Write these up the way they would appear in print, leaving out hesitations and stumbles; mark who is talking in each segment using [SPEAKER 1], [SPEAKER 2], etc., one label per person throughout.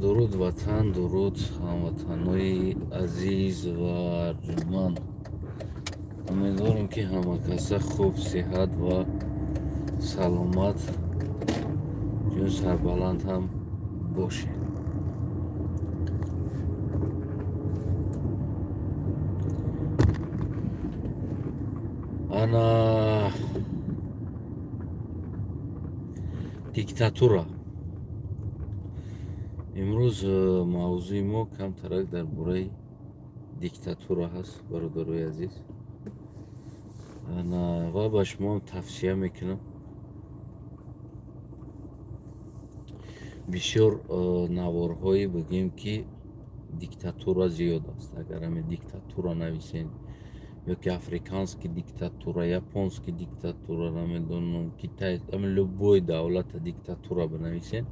[SPEAKER 1] Дуруд ватан, дуруд ҳамватанои азиз ва арҷуманд. Умедворам, ки ҳама каса хуб, сиҳат ва саломат, ҷон сарбаланд ҳам бошед. Ана диктатура. Имрӯз мавзӯи мо камтарак дар бораи диктатура ҳаст, бародарои азиз. Ва ба шумоам тавсия мекунам. Бисёр наворҳое бигӯем, ки диктатура зиёд аст. Агар ҳаме диктатура нависем, ёки африканский диктатура, японский диктатура, намедонам, Китай, любой давлата диктатура бинависем,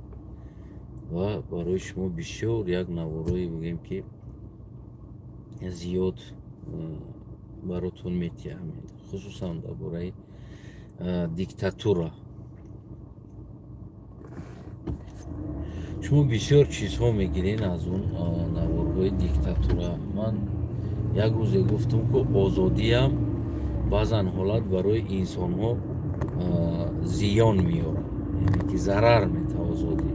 [SPEAKER 1] ва барои шумо бисёр як наворҳое бигӯем, ки зиёд баротон метиҳам, хусусан дар бораи диктатура. Шумо бисёр чизҳо мегирен аз он наворҳои диктатура. Ман як рӯзе гуфтам, ки озодиам баъзан ҳолат барои инсонҳо зиён меорад, яъне ки зарар метавад озодӣ.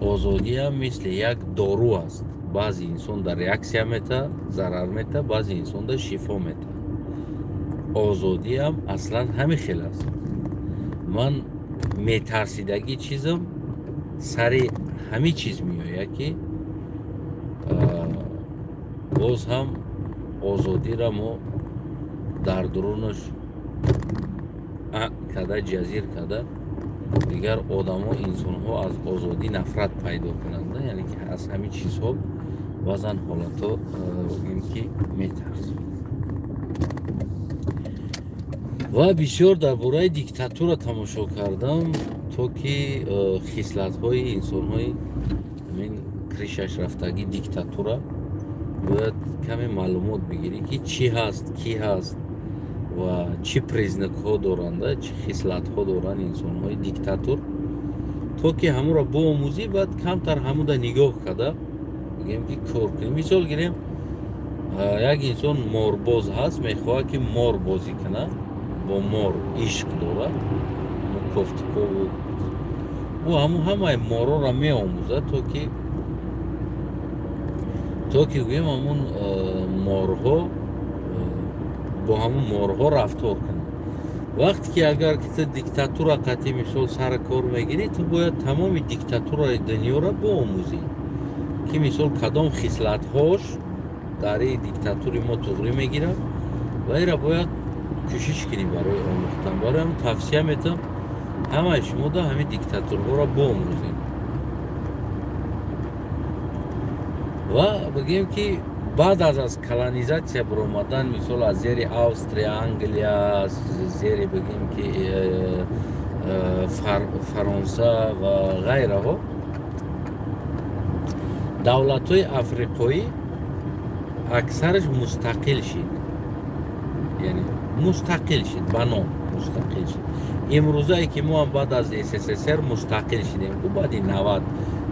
[SPEAKER 1] Озодиам мисли як дору аст. Баъзе инсон дар реаксия метавад, зарар метавад, баъзе инсон дар шифо метавад. Озодиам аслан ҳамин хел аст. Ман метарсидагӣ чизам сари ҳамин чиз меояд, ки боз ҳам озодиро мо дар дурунаш када ҷазир када дигар одамо, инсонҳо аз озодӣ нафрат пайдо кунанд. Яъне ки аз ҳамин чизҳо баъзан ҳолатҳо бигӯем, ки метарсем. Ва бисёр дар бораи диктатура тамошо кардам, то ки хислатҳои инсонҳои ҳамин кришаш рафтагӣ диктатура бояд каме маълумот бигирӣ, ки чӣ ҳаст, кӣ ҳаст ва чӣ признакҳо доранд, чӣ хислатҳо доранд инсонҳои диктатур, то ки ҳамонро боомӯзӣ, баъд камтар ҳамуда нигоҳ карда бигӯем, ки кор кунем. Мисол гирем, як инсон морбоз ҳаст, мехоҳад, ки мор бозӣ кунад, бо мор ишқ дорад, кофтукову ӯ ҳамун ҳамаи морора меомӯзад, то ки гӯем ҳамун морҳо бо ҳамун морҳо рафтор кунад. Вақте ки агар ки ту диктатура қатъи мисол сари кор мегирӣ, ту бояд тамоми диктатураи дунёро боомӯзӣ, ки мисол кадом хислатҳош дар ин диктатури мо туғрӣ мегирад ва инро бояд кӯшиш кунӣ барои омӯхтан. Барои ҳамин тавсия метавам ҳамаи шумо да ҳамин диктатурҳоро боомӯзед ва бигӯем, ки баъд аз колонизатсия баромадан, мисол аз зери Австрия, Англия, аз зери бигӯем, ки Фаронса ва ғайраҳо, давлатҳои африқоӣ аксараш мустақил шид, яъне мустақил шид, ба ном мустақил шид. Имрӯзае ки мо ҳам баъд аз СССР мустақил шидем, ку баъди 90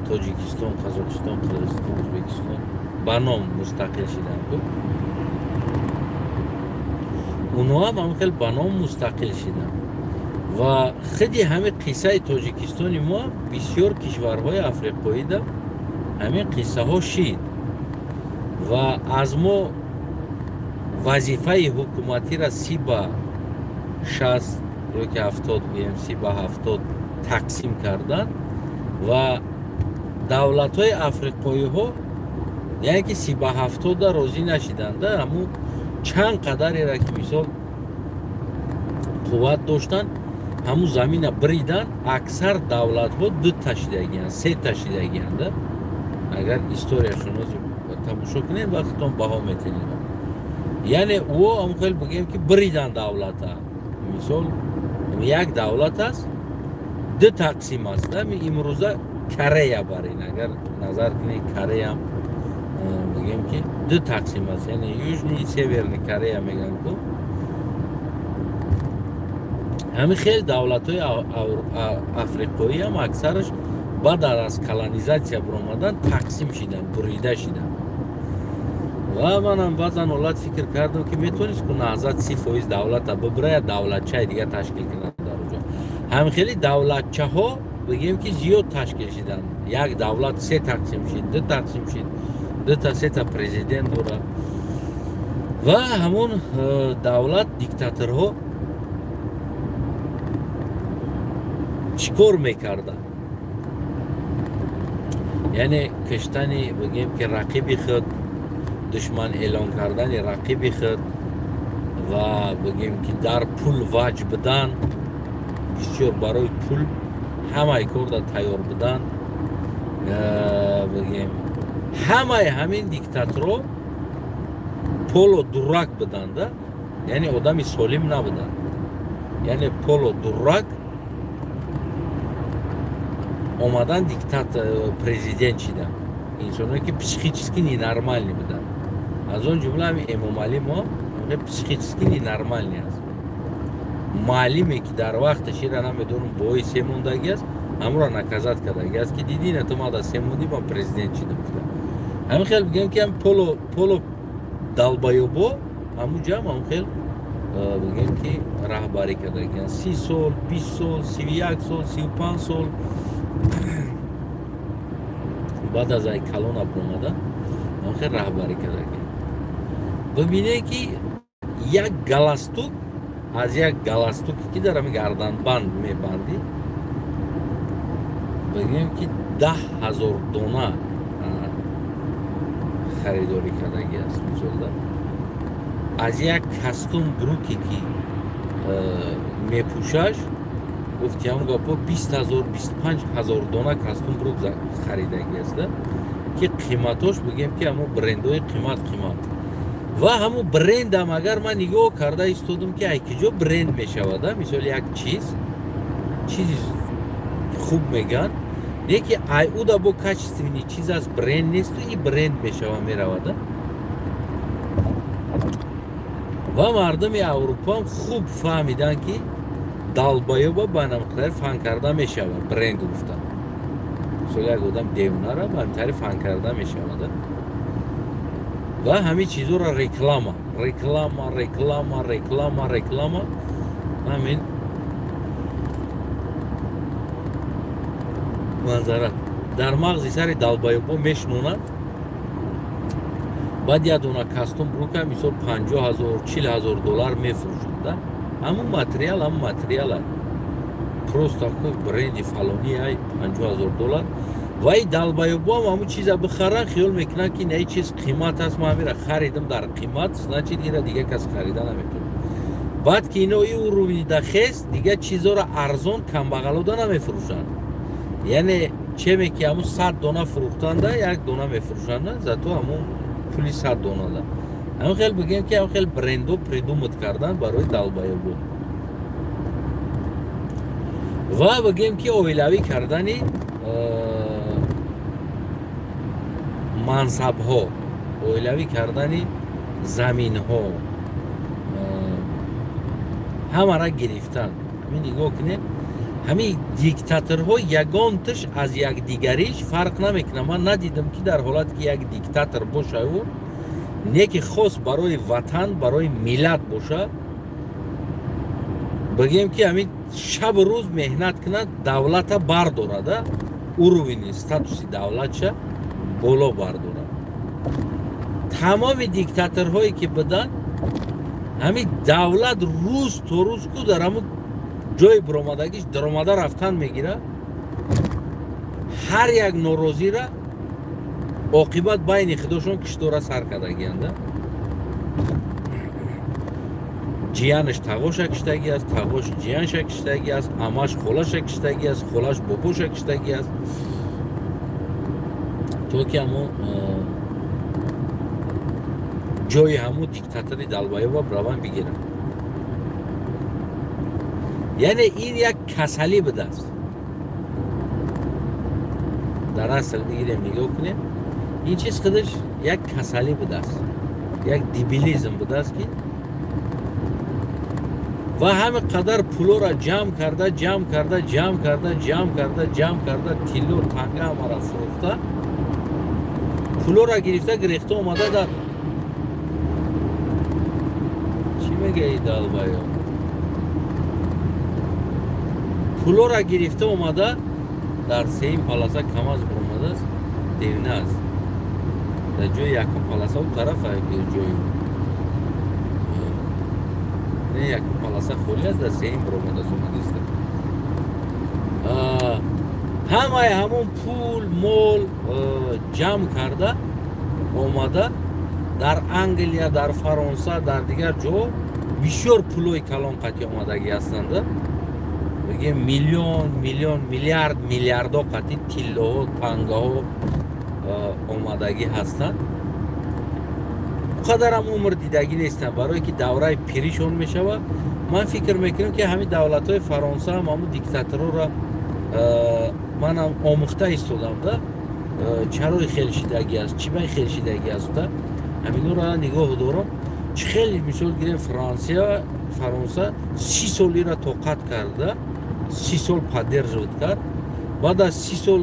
[SPEAKER 1] Тоҷикистон, Қазоқистон, Қирғизистон, Ӯзбекистон ба ном мустақил шиданд, ку онҳо ҳам ҳамин хел ба ном мустақил шиданд. Ва худи ҳамин қиссаи Тоҷикистони мо бисёр кишварҳои африқоида ҳамин қиссаҳо шид ва аз мо вазифаи ҳукуматиро 30 ба 60 ё ки 70 гӯем, 30 ба 70 тақсим карданд ва давлатҳои африқоиҳо, яъне ки 30 ба 70-да розӣ нашиданд, ҳамун чанд қадареро ки мисол қувват доштанд, ҳамун замина бириданд. Аксар давлатҳо дута шидагиянд, сета шидагиянд. Агар историяшонро тамошо кунед, вақтон баҳо метенед. Яъне ӯ ҳамун хел бигӯем, ки бириданд давлата. Мисол як давлат аст, ду тақсим аст. Имрӯза Корея барин, агар назар кунед, Кореям бигӯем, ки ду тақсим аст, яъне Южный, Северный Корея мегӯянд ку. Ҳамин хел давлатҳои африқоиам аксараш Баъд аз колонизатсия биромадан тақсим шиданд, бурида шиданд. Ва манам баъзан ҳолат фикр кардам, ки метавонист ку Наҳзат 30% давлата бибира, я давлатчаи дига ташкил кунад дар оҷо. Ҳамхели давлатчаҳо бигем ки зиёд ташкил шиданд. Як давлат се тақсим шид, ду тақсим шид, дута сета президент дорад. Ва ҳамон давлат диктаторҳо чӣ кор мекарданд? Яъне киштани бигем ки рақиби худ, душман эълон кардани рақиби худ ва бигем ки дар пул ваҷ будан, бисёр барои пул ҳамаи корда тайёр будан, бигем ҳамаи ҳамин диктаторҳо поло дурак буданда, яъне одами солим набуданд. Яъне поло дурак омадан диктатор президент шиданд. Инсоное ки психически ненормальный буданд. Аз он ҷумла ҳами Эмомалӣ мо психически ненормальный аст. Муаллиме ки дар вақташ ира намедонам бои се мондагӣ аст, ҳамонро наказать кардагӣ аст, ки дидӣ на ту мада се мондӣ, ман президент шидам гуфта. Ҳамин хел бигем ки ҳам поло долбоёбо ҳамун ҷам ҳамун хел бигем ки раҳбарӣ кардагианд. 30 сол, 20 сол, 31 сол, 35 сол баъд аз ай калона биромада ҳамун хел раҳбарӣ кардагианд. Бибинед ки як галстук аз як галстуке ки дар ҳамин гарданбанд мебандӣ, бигем ки 10 000 дона харидорӣ кардагӣ аст. Мисолда аз як костюм бруке ки мепӯшаш, гуфти ҳамон гапо 20 000, 25 000 дона костюм брук харидагӣ аст, ки қиматош бигем ки ҳамон брендҳои қимат қимат. Ва ҳамун брендам агар ман нигоҳ карда истодам ки ай киҷо бренд мешавад, мисол як чиз, чизи хуб мегӯянд, не ки ай уда бо качественный чиз аст, бренд несту и бренд мешава меравад. Ва мардуми Аврупоам хуб фаҳмиданд, ки долбоёба ба намқадари фан карда мешавад бренд гуфта. Мисол як одам девонара ба ҳамтари фан карда мешавад. Ва ҳамин чизҳоро реклама, реклама, реклама, реклама, реклама, ҳамин манзара дар мағзи сари долбоёбо мешунонад. Баъд як дона костюм брука мисол 50 000, 40 000 доллар мефурӯшанд. Ҳамун материал, ҳамун материал просто такой бренди фалони ай 50 000 доллар. Ва и долбоёбоам ҳамун чиза бихаранд, хиёл мекунанд ки на чиз қимат аст, ман ҳамира харидам дар қимат, значит ира дига кас харида наметавонад. Баъд ки ино и уровни дахест, дига чизоро арзон камбағалода намефурӯшанд. Яъне чеме ки ҳамун 100 дона фурӯхтанда, як дона мефурӯшанда, зато ҳамун пули 100 донада. Ҳамин хел бигем ки ҳамин хел брендо придумать кардан барои долбоёбо. Ва бигем ки оилавӣ кардани мансабҳо, оилавӣ кардани заминҳо, ҳамара гирифтан. Ҳамин нигоҳ кунед, ҳамин диктаторҳо ягонташ аз якдигариш фарқ намекунад. Ман надидам ки дар ҳолате ки як диктатор бошаву не ки хос барои ватан, барои миллат боша, бигем ки ҳамин шабу рӯз меҳнат кунад, давлата бардорад, уровни статуси давлатша боло бардорад. Тамоми диктаторҳое ки буданд, ҳамин давлат рӯз то рӯз ку дар ҳамун ҷои биромадагиш даромада рафтан мегирад. Ҳар як норозира оқибат байни худошон киштора сар кардагианд. Ҷиянаш тағоша киштагӣ аст, тағош ҷиянша киштагӣ аст, амаш холаша киштагӣ аст, холаш бобоша киштагӣ аст, то ки ҳамон ҷои ҳамун диктатори долбоёба раван бигирад. Яъне ин як касалӣ будааст. Дар асл бигирем нигоҳ кунем, ин чиз худаш як касалӣ будааст, як дебилизм будааст, ки Ва ҳамин қадар пулоро ҷамъ карда, ҷамъ карда, ҷамъ карда, ҷамъ карда, ҷамъ карда, тилло танга ҳамаро фурӯхта, пулоро гирифта гирехта омада дар чӣ мегаи далбаё? Пулоро гирифта омада дар сеюм полоса КамАЗ баромадааст, девна аст. Дар ҷои якум полоса у тараф ҷои не, якум полоса холӣ аст, дар сеюм баромадааст омадааст. Ҳамаи ҳамон пул мол ҷамъ карда омада дар Англия, дар Фаронса, дар дигар ҷо бисёр пулои калон қатъи омадагӣ ҳастанд. Мегӯем миллион, миллион, миллиард, миллиардо қатъи тиллоҳо, тангаҳо омадагӣ ҳастанд. Он қадарам умр дидагӣ нестанд, барое ки давраи пиришон мешавад. Ман фикр мекунам, ки ҳамин давлатҳои Фаронса ҳам ҳамун диктаторро манам омӯхта истодам да, чарои хел шидагӣ аст, чӣ бай хел шидагӣ аст да, ҳаминҳоро нигоҳ дорам. Чӣ хеле мисол гирем Фаронса 30 солира тоқат карда, 30 сол поддерживать кард, баъд аз 30 сол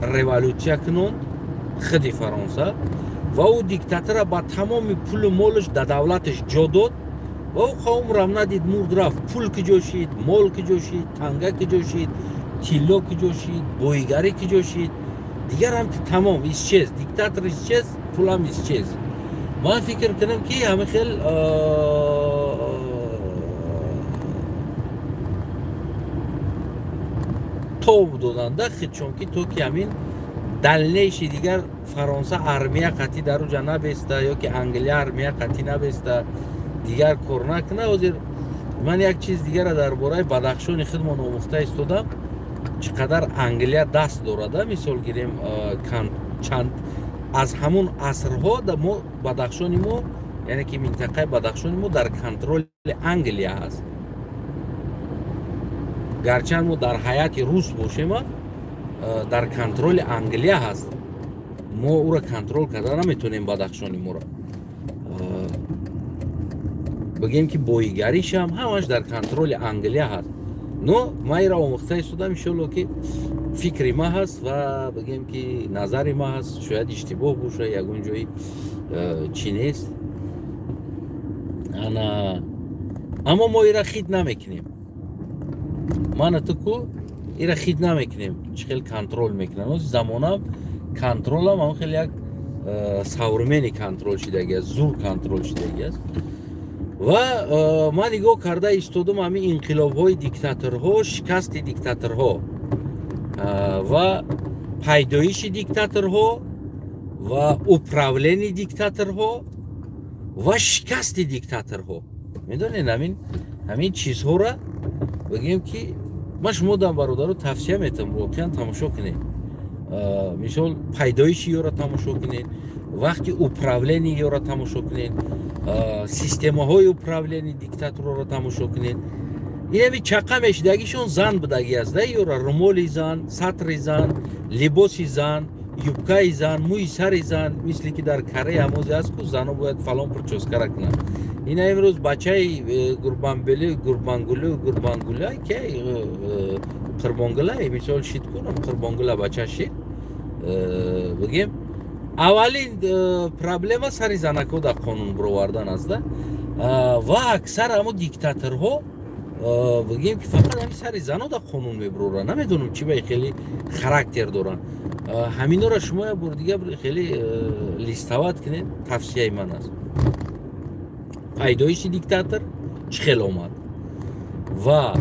[SPEAKER 1] революция кунонд худи Фаронса ва ӯ диктатора ба тамоми пулу молаш да давлаташ ҷо дод ва ӯ қавмрам надид, мурд рафт. Пул киҷо шид, мол киҷо шид, танга киҷо шид, тилло киҷо шид, боигарӣ киҷо шид, дигар ҳам тамом исчез, диктатор исчез, пулам исчез. Ман фикр кунам, ки ҳамин хел тоб доданда худшон, ки то ки ҳамин дальнейший дигар Фаронса армия қатъи дар уҷа набеста ё ки Англия армия қатъи набеста, дигар кор накуна. Ҳозир ман як чиз дигара дар бораи Бадахшони худмон омӯхта истодам, чӣ қадар Англия даст дорада. Мисол гирем, чанд аз ҳамун асрҳо мо Бадахшони мо, яъне ки минтақаи Бадахшони мо дар контроли Англия ҳаст. Гарчанд мо дар ҳайати рус бошема, дар контроли Англия ҳаст. Мо ӯро контрол карда наметонем. Бадахшони моро бигем, ки боигаришам ҳамаш дар контроли Англия ҳаст. Но ман иро омӯхта истодам, иншолло, ки фикри ма ҳаст ва бигем, ки назари ма ҳаст, шояд иштибоҳ боша, ягон ҷои чӣ нест. Ана, аммо мо ира хит намекунем, мана ту ку ира хит намекунем. Чӣ хел контрол мекунам? Ози замонам контролам ҳам хеле як современный контрол шидаги аст, зур контрол шидаги аст. Ва ман нигоҳ карда истодам ҳамин инқилобҳои диктаторҳо, шикасти диктаторҳо ва пайдоиши диктаторҳо ва управлении диктаторҳо ва шикасти диктаторҳо. Медонед, ҳамин чизҳоро бигем, ки ман шумо дам бародаро тавсия метавам, воқеан тамошо кунед. Мисол, пайдоиши ёро тамошо кунед, вақти управлении ёро тамошо кунед, системаҳои управлении диктаторро тамошо кунед. Инами чақа мешидагишон зан будагӣ аст да, ёра румоли зан, сатри зан, либоси зан, юбкаи зан, мӯи сари зан, мисли ки дар Корея ҳамозе аст ку, зано бояд фалон причёскара кунанд. Ина имрӯз бачаи Гурбанбели, Гурбангулу, Гурбангула ки Қурбонгула мисол шид кунам, Қурбонгула бача шид, бигем, аввалин проблема сари занако дар қонун бировардан аст да. Ва аксар ҳамо диктаторҳо, бигем, ки фақат ҳами сари зано дар қонун мебуроранд. Намедонам, чӣ ба хеле характер доранд. Ҳаминора шумо як бор дига хеле листовать кунед, тавсияи ман аст. Пайдоиши диктатор чӣ хел омад ва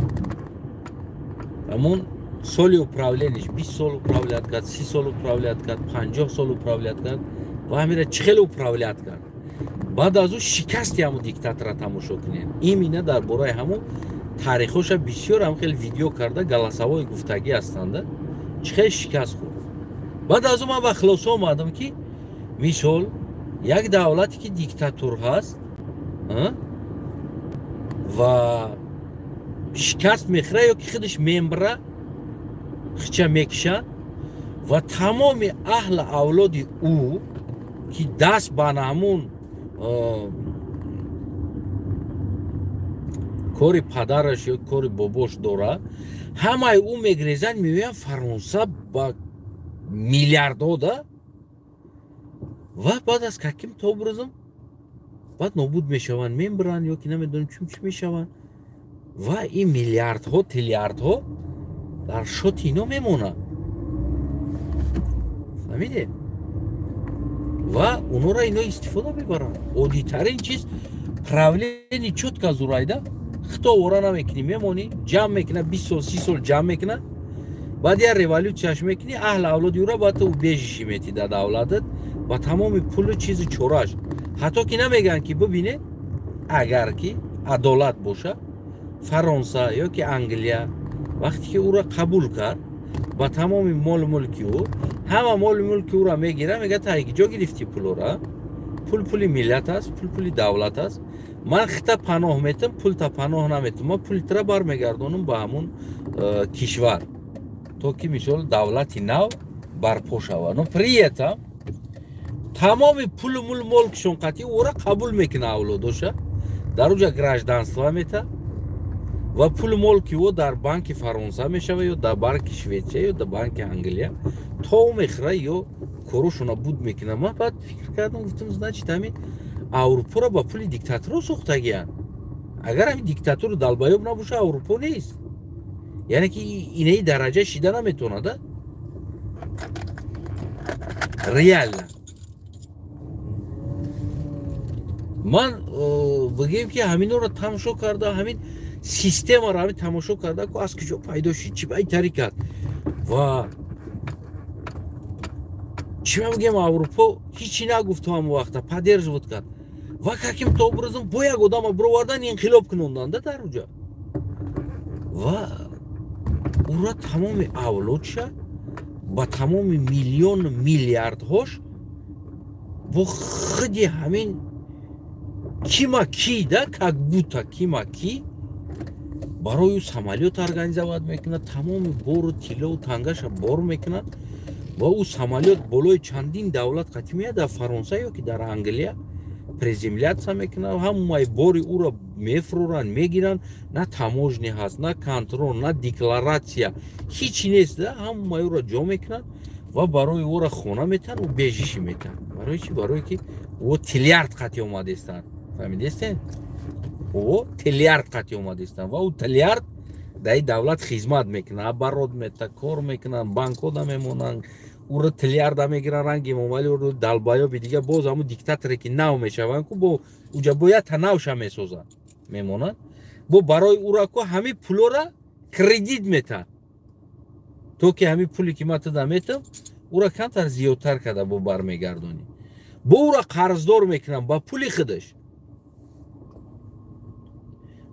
[SPEAKER 1] ҳамон соли управлениш, 20 сол управлять кард, 30 сол управлять кард, 50 сол управлять кард ва ҳамира чӣ хел управлять кард, баъд аз ӯ шикасти ҳамун диктатора тамошо кунед. Имина дар бораи ҳамун таърихоша бисёр ҳам хел видео карда, голосовой гуфтагӣ ҳастанда, чӣ хел шикаст хӯрд. Баъд аз ӯ ман ба хулоса омадам, ки мисол, як давлате ки диктатур ҳаст ва шикаст мехӯра ё ки худаш мембра, хича мекушанд ва тамоми аҳли авлоди ӯ, ки даст ба ҳамун Кори падараш ё кори бобош дора, ҳамаи ӯ мегрезанд, меоянд Фаронса ба миллиардҳо да, ва баъд аз каким-то образом баъд нобуд мешаванд, мембиранд ё ки намедонам чун чӣ мешаванд, ва ин миллиардҳо, триллиардҳо дар шоти ино мемонад. Фаҳмидед? Ва онҳоро ино истифода мебаранд. Оддитарин чиз, правление чётко зурайда, хито овора намекунӣ, мемонӣ, ҷамъ мекуна, 20 сол, 30 сол ҷамъ мекуна, баъд як революсияш мекунӣ, аҳли авлоди ӯра баъд ту убежище метӣ дар давлатат ба тамоми пулу чизу чорааш. Ҳатто ки намегӯянд, ки бибинед, агар ки адолат боша, Фаронса ё ки Англия вақте ки ӯра қабул кард, ба тамоми молу мулки ӯ, ҳама молу мулки ӯра мегира, мега: «Та ҷо гирифтӣ пулора? Пул пули миллат аст, пул пули давлат аст. Ман хита паноҳ метам, пулта паноҳ наметам. Ман пули тира бармегардонам ба ҳамун кишвар, то ки мисол давлати нав барпо шавад». Но при этом тамоми пулу мул молкшон қатъи ӯра қабул мекуна, авлодоша дар уҷа гражданство мета, ва пулу молки ӯ дар банки Фаронса мешава ё дар банки Шветсия ё дар банки Англия, то ӯ мехӯра ё корушона буд мекунад. Ман баъд фикр кардам, гуфтам: «Значит, ҳамин Аврупоро ба пули диктаторо сохтагиянд. Агар ҳамин диктатуру долбоёб набоша, Аврупо нест, яъне ки инаи дараҷа шида наметавонада реально». Ман бигӯем, ки ҳаминҳоро тамошо карда, ҳамин системаро ҳамин тамошо карда, ку аз куҷо пайдо шид, чӣ ба ин тариқ кард ва чӣ ма бигӯем, Аврупо ҳичи нагуфт, то ҳамон вақта поддерживать кард ва каким-то образом бо як одама бировардан, инқилоб кунонданда дар уҷа, ва ура тамоми авлодша ба тамоми миллиону миллиардҳош бо худи ҳамин кима ки да, как будто кима ки барои ӯ самолёт организовать мекунад, тамоми бору тиллову тангаша бор мекунад, ва ӯ самолёт болои чандин давлат қатӣ меяд, дар Фаронса ё ки дар Англия приземляться мекунад, ҳамаи бори ӯро мефуроранд, мегиранд. На таможня ҳаст, на контроль, на декларатсия, ҳичи нест да. Ҳамаи ӯро ҷо мекунанд ва барои ӯро хона метаҳанд, убежище метаҳанд. Барои чӣ? Барое ки ӯ триллиард қатӣ омадестанд. Фаҳмидестен? Ӯ триллиард қатӣ омадестанд ва ӯ триллиард дар ин давлат хизмат мекунад, оборот мета, кор мекунанд, банкҳода мемонанд, ӯро триллиарда мегиранд. Ранги Эмомалӣ долбоёби дига, боз ҳамун диктаторе ки нав мешаванд ку, бо уҷа бо як танавша месозанд, мемонанд, бо барои ӯра ку ҳамин пулора кредит метаҳанд, то ки ҳамин пуле ки ман туда метам, ӯра камтар зиёдтар карда бо бармегардонӣ. Бо ӯра қарздор мекунам ба пули худаш.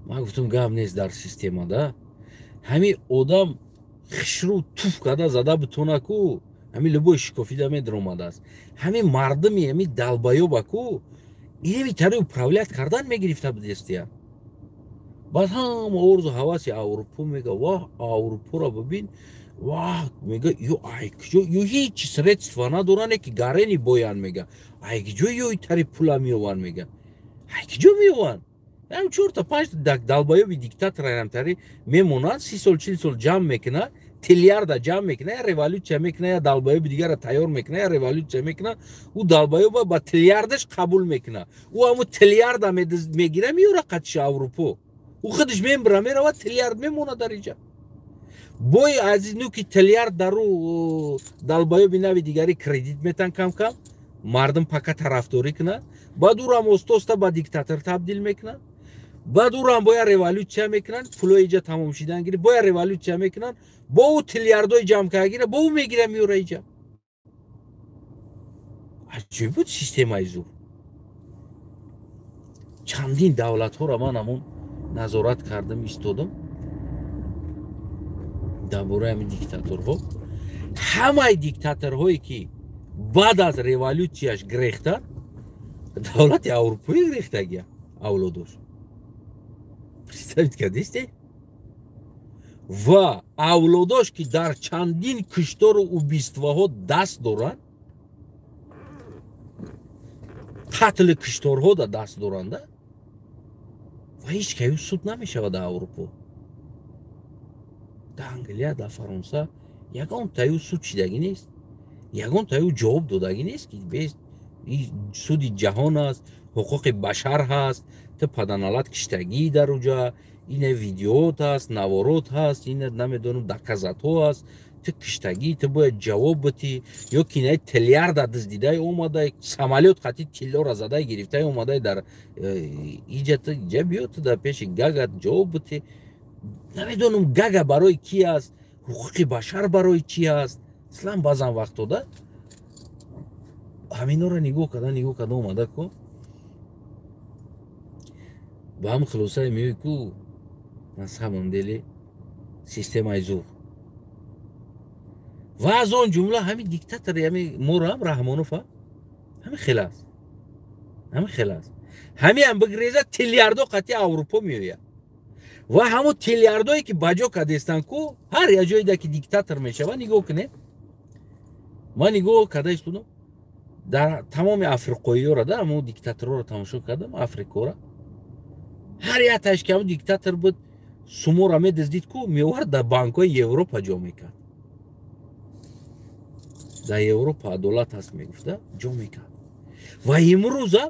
[SPEAKER 1] Ман гуфтам: «Гап нест дар система да, ҳамин одам хишру туф карда зада битона ку, ҳамин любой шикофида медаромадааст. Ҳамин мардуми ҳамин долбоёба ку инами тари управлять кардан мегирифта будестия». Баъд ҳама орзу ҳаваси Аврупо мега: «Ваҳ, Аврупоро бибин, ваҳ», мега, «ё ай куҷо, ё ҳеҷ средства надоране ки гарени боянд», мега, «ай куҷо ё тари пула меованд?» Мега: «Ай куҷо меованд?» Ям чорта панҷта долбоёби диктаторамтари мемонанд, 30 сол, 40 сол ҷамъ мекунад, триллиарда ҷамъ мекунад, я революсия мекунад, я долбоёби дигара тайёр мекунад, я революсия мекунад, ӯ долбоёба ба триллиардаш қабул мекунад, ӯ ҳамун триллиарда мегира, меёра қатиши Аврупо, ӯ худаш мембира, меравад, триллиард мемонад дар инҷа. Бои азизну ки триллиард дару долбоёби нави дигари кредит метан, кам кам мардум пока тарафдорӣ кунад, баъд ӯрам оста оста ба диктатор табдил мекунад, баъд ӯрам бояд революсия мекунанд, пулои иҷа тамом шидан гири, бояд революсия мекунанд, бо ӯ триллиардои ҷамъ карда, бо ӯ мегира, меёра иҷа. Аҷоиб буд системаи зур. Чандин давлатҳоро ман ҳамон назорат кардам, истодам дар бораи ҳамин диктаторҳо. Ҳамаи диктаторҳое ки баъд аз революсияш гирехтанд, давлати аврупоӣ гирехтагия авлодош. Представить кардисте? Ва авлодош ки дар чандин куштору убийствоҳо даст доранд, қатли кушторҳо да даст доранда. Ва ҳеҷ каю суд намешавад дар Аврупо, дар Англия, дар Фаронса ягон таю суд шидагӣ нест, ягон таю ҷавоб додагӣ нест, ки суди ҷаҳон аст, ҳуқуқи башар ҳаст, ту паданалат киштагӣ дар уҷа, ина видеот ҳаст, наворот ҳаст, ина намедонам доказатҳо ҳаст, ту киштагӣ, ту бояд ҷавоб битӣ. Ё ки инаи тиллиарда дуздидай омадай, самолёт қати тиллора задай гирифтай омадай дар иҷа, ту иҷа биё, ту дар пеши Гага ҷавоб битӣ. Намедонам Гага барои ки аст, ҳуқуқи башар барои чи аст. Аслан баъзан вақтода ҳаминора нигоҳ карда, нигоҳ карда омада ку ба ҳам хулосае меои ку на самом деле системаи зур. Ва аз он ҷумла ҳамин диктатори ҳами моро ҳам Раҳмонов ҳамин хел аст, ҳамин хел аст. Ҳамиам бигреза тиллиардо қатъи Аврупо меояд. Ва ҳамун тиллиардое ки ба ҷо кардестанд ку, ҳар як ҷоеда ки диктатор мешава, нигоҳ кунед, ман нигоҳ карда истодам дар тамоми африқоиёра, да ҳамун диктаторро тамошо кардам, Африкора, ҳар якташ ки ҳамун диктатор буд, сумора медиздид ку, меовард дар банкҳои Европа ҷо мекард. Дар Европа адолат ҳаст мегуфта, ҷо мекард. Ва имрӯза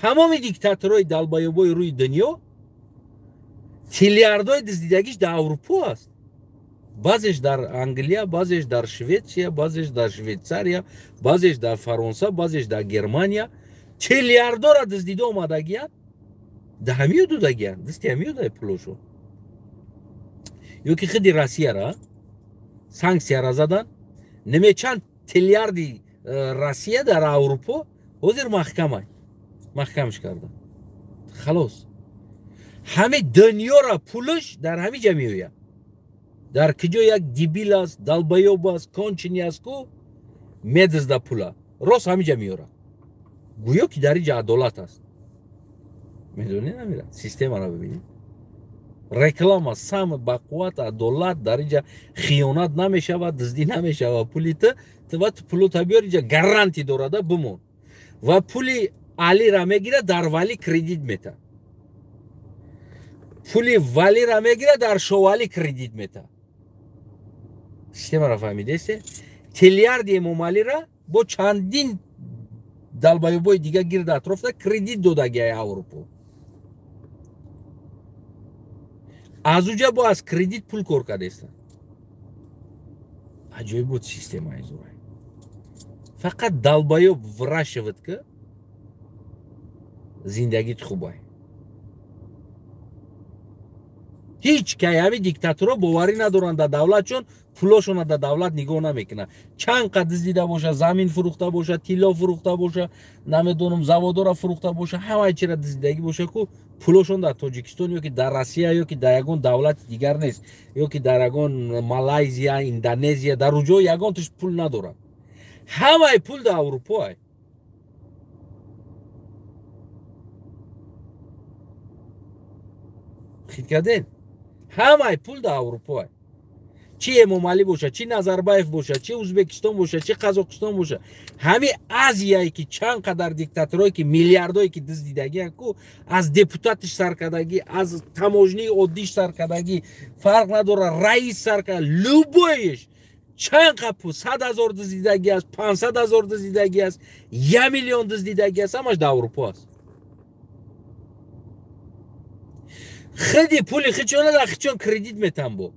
[SPEAKER 1] тамоми диктаторҳои далбаёбои рӯи дунё тиллиардҳои дуздидагиш дар Аврупо аст. Баъзеш дар Англия, баъзеш дар Шветсия, баъзеш дар Швейтсария, баъзеш дар Фаронса, баъзеш дар Германия. Тиллиардора дуздида омадагиянд, да ҳамиё додагиянд, дасти ҳамиё дай пулошо. Ё ки худи Россияра санксияра задан, немечанд тиллиарди Россия дар Аврупо ҳозир маҳкамай, маҳкамш кардан. Халос, ҳами дунёра пулш дар ҳами ҷа меояд. Дар киҷо як дебил аст, долбоёб аст, конченый аст ку, медизда пула, рост ҳами ҷа меорад. Гӯё ки дар инҷа адолат аст. Медонӣ намира? Системаро бибинед. Реклама сам бақувват, адолат, дар инҷа хиёнат намешавад, дуздӣ намешавад. Пули ту, ту ва пулота биёр, инҷа гаранти дорада бимон. Ва пули Алира мегирад, дар Вали кредит мета. Пули Валира мегирад, дар Шовали кредит мета. Системаро фаҳмидесте? Тиллиарди Эмомалира бо чандин далбаёбои дига гирд атрофта кредит додагиай Аврупо. Аз уҷа бо аз кредит пул кор кардестанд. Аҷоиб буд системаи зурай. Фақат долбоёб выращивать ки зиндагит хубай. Ҳеҷ кай ҳами диктаторҳо боварӣ надоранд дар давлат, чун пулошона дар давлат нигоҳ намекунанд. Чанд қад дуздида боша, замин фурӯхта боша, тилло фурӯхта боша, намедонам заводора фурӯхта боша, ҳамаи чира дуздидагӣ боша ку пулошон дар Тоҷикистон ё ки дар Россия ё ки дар ягон давлати дигар нест, ё ки дар ягон Малайзия, Индонезия, дар уҷо ягон туш пул надорад. Ҳамаи пул дар Аврупо ай. Хит кардем? Ҳамаи пул дар Аврупо ай. Чи Эмомалӣ боша, чи Назарбаев боша, чи Узбекистон боша, чи Қазоқистон боша, ҳами Азияе ки чанд қадар диктаторое ки миллиардое ки дуздидагианд ку, аз депутатиш саркардагӣ, аз таможнии оддиш саркардагӣ, фарқ надорад, раис саркарда, любоиш чанд қад пул, 100 000 дуздидагӣ аст, 500 000 дуздидагӣ аст, 1 миллион дуздидагӣ аст, ҳамаш дар Аврупо аст. Худи пули хичона дар хичон кредит метан бо.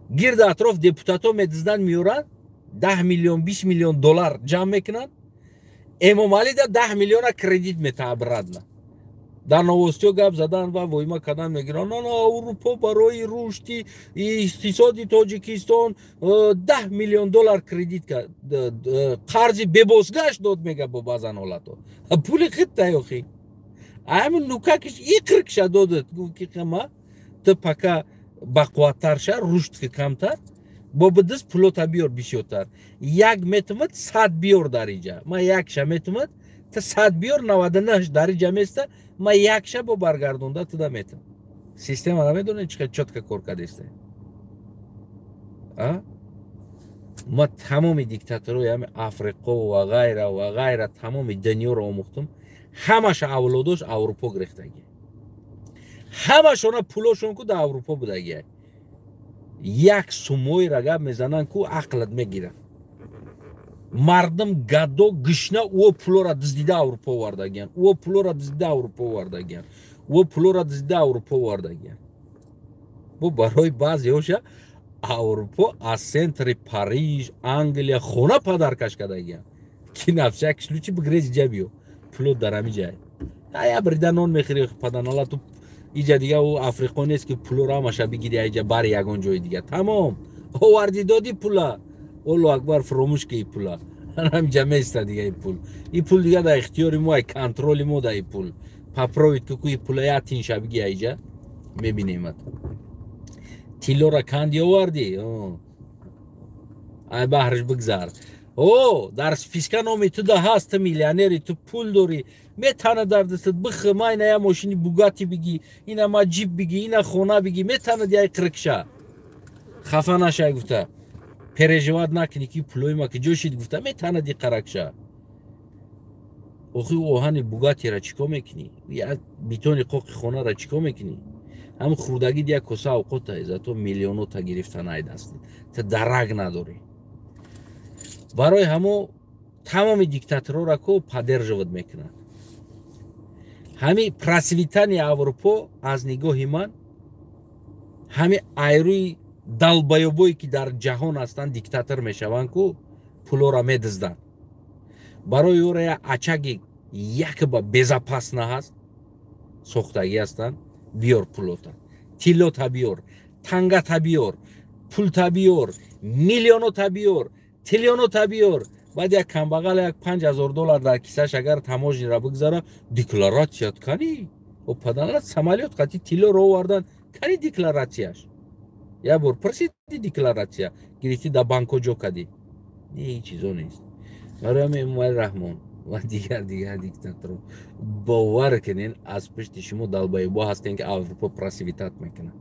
[SPEAKER 1] Гирд атроф депутатҳо медизданд, меоранд, 10 миллион, 20 миллион доллар ҷамъ мекунанд. Эмомалӣ да 10 миллиона кредит мета обратно. Дар новостиҳо гап задан ва воима кардан мегиранд. На, Аврупо барои рушди иқтисоди Тоҷикистон 10 миллион доллар кредит қарзи бебозгашт дод, мега бо баъзан ҳолатҳо. Пули хит таёхи. Ҳамин нукакиш иқиркша додад, гуфт ки ма ту пока бақувваттар ша, рушд ки камтар, бо бидиз пулота биёр бисёртар. Як метумад 100 биёр дар иҷа. Ма якша метумад, ту 100 биёр, 99 дар иҷа места, ма якша бо баргардонда туда метам. Система намедонед чӣ қадр чётко кор кардеста. А? Ма тамоми диктаторҳои ҳами Африқо ва ғайра ва ғайра тамоми дунёро омӯхтум. Ҳамаша авлодош Аврупо гирифтагӣ. Ҳамашона пулошон ку дар Аврупо будагиай. Як сумоира гап мезананд ку ақлат мегирад. Мардум гадо гишна ӯ пулора дуздида Аврупо овардагиян. Ӯ пулора дуздида Аврупо овардагиян. Ӯ пулора дуздида Аврупо овардагиян. Бо барои баъзеҳоша Аврупо аз центри Париж, Англия хона падаркаш кардагиян. Ки нафса як случай бигрез иҷа биё. Пуло дар ҳами ҷай. Я брида нон мехӯри паданала ту иҷа дига ӯ Африқо нест ки пулоро ҳамаша бигири иҷа бари ягон ҷои дига. Тамом. Оварди доди пула. Аллоҳу акбар фуромӯш ки пула. Ҳамиҷа места дига и пул. И пул дига дар ихтиёри мо, контроли мо да и пул. Попробуйт ку и пула я тинша биги иҷа мебинемат. Тиллора канди оварди. Ай баҳраш бигзар. О, дар списка номи ту да ҳаст, ту миллионери, ту пул дорӣ. Метана дар дастат бихӯ, ма ина я мошини Бугатти бигӣ, ина ма ҷип бигӣ, ина хона бигӣ, метанад яй қирикша. Хафа нашай гуфта. Переживать накунӣ ки пулои ма ки ҷо шид гуфта, метанад и қаракша. Охи оҳани Бугаттира чӣ кор мекунӣ? Я битони қоқи хонара чӣ кор мекунӣ? Ҳам хурдагӣ як коса авқота, зато миллионота гирифта най дастат. Ту дарак надорӣ. Барои ҳамо тамоми диктаторора ко поддерживать мекунанд. Ҳами процветание Аврупо аз нигоҳи ман ҳами айрӯи далбаёбое ки дар ҷаҳон ҳастанд диктатор мешаванд ку пулора медизданд. Барои ӯра як ачаги якба безопасно ҳаст, сохтагӣ ҳастанд. Биёр пулота, тиллота биёр, тангата биёр, пулта биёр, миллионота биёр, триллионота биёр. Баъд як камбағал як $5000 дар кисаш агар таможнира бигзара, декларатсият кани? О паданала самолёт қати тиллоро овардан, кани декларатсияш? Як бор пурсиди декларатсия, гирифти дар банко ҷо кадӣ. Не, ҳеҷ чизо нест. Барои ҳамин Эмомалӣ Раҳмон ва дигар диктаторо бовар кунен, аз пушти шумо далбаёбо ҳастен ки Аврупо процветать мекунад.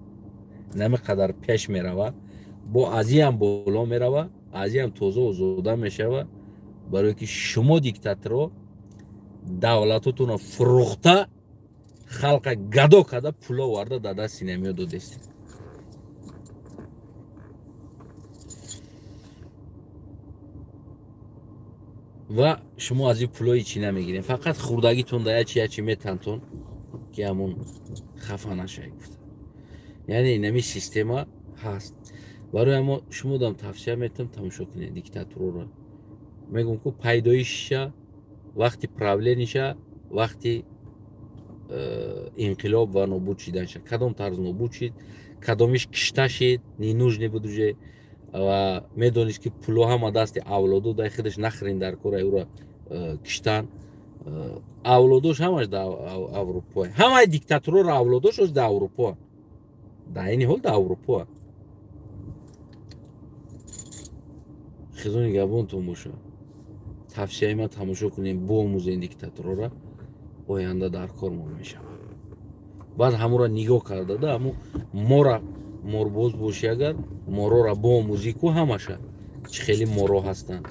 [SPEAKER 1] Нами қадар пеш мерава, бо азиям боло мерава, азиям тоза озода мешава, барое ки шумо диктаторо давлатотонро фурӯхта, халқа гадо карда, пуло оварда дар дасти намиё додестед. Ва шумо аз ин пулои чӣ намегирем, фақат хурдагитон да ячи ячи метантон ки ҳамон хафа нашавед гуфта. Яъне инами система ҳаст. Барои ҳамо шумо дам тавсия метам тамошо кунед диктатурора. Мегӯм ку пайдоишша, вақти правлениша, вақти инқилоб ва нобуд шиданша. Кадом тарз нобуд шид, кадомиш кишта шид, ненужный буд уже ва медонист ки пуло ҳама дасти авлодо дай худаш нахрен дар кора ӯра киштан. Авлодош ҳамаш дар Аврупо. Ҳамаи диктаторора авлодош дар Аврупо. Дар айни ҳол дар Аврупо. Хизони габонтон боша. Тавсияи ман тамошо кунем, боомӯзем диктаторора, оянда дар кормон мешавад. Баъд ҳамура нигоҳ карда да ҳаму мора морбоз бошӣ агар морора боомӯзӣ ку ҳамаша чӣ хеле моро ҳастанд.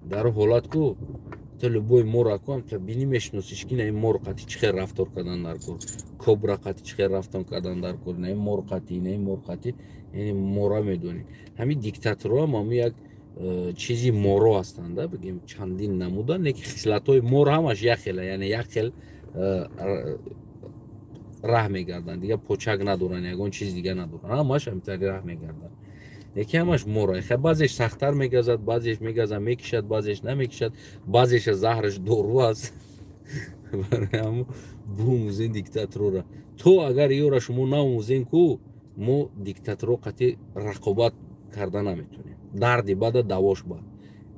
[SPEAKER 1] Дар ҳолат ку ту любой мора ку ҳам ту бинӣ мешиносиш ки на ин мор қати чӣ хел рафтор кардан дар кор, кобра қати чӣ хел рафтор кардан дар кор, на ин мор қати, на ин мор қати, яъне мора медонӣ. Ҳамин диктаторҳо ҳам ҳамун як чизи моро ҳастанд, да, бигем чандин намуданд, лекин хислатҳои мор ҳамаш як хела, яъне як хел раҳ мегарданд, дигар почак надоранд, ягон чиз дига надоранд, ҳамаш ҳамитари раҳ мегарданд. Лекин ҳамаш мора. Хе баъзеш сахттар мегазад, баъзеш мегазад, мекишад, баъзеш намекишад, баъзеша заҳраш дору аст. Барои ҳамо бумӯзен диктаторора. То агар ёра шумо наомӯзен ку, мо диктаторо қати рақобат карда наметонем. Дарди бада давош бад.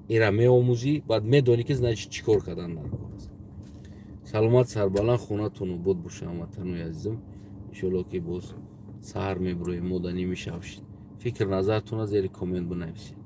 [SPEAKER 1] Ира меомӯзӣ, баъд медонӣ ки значит чӣ кор кардан дар кор аст. Саломат, сарбаланд, хонатон обод боша ҳамватанои азизам. Иншоалло ки боз саҳар мебироем, мо да ними шаб шид. Фикр назартонро зери коммент бинависед.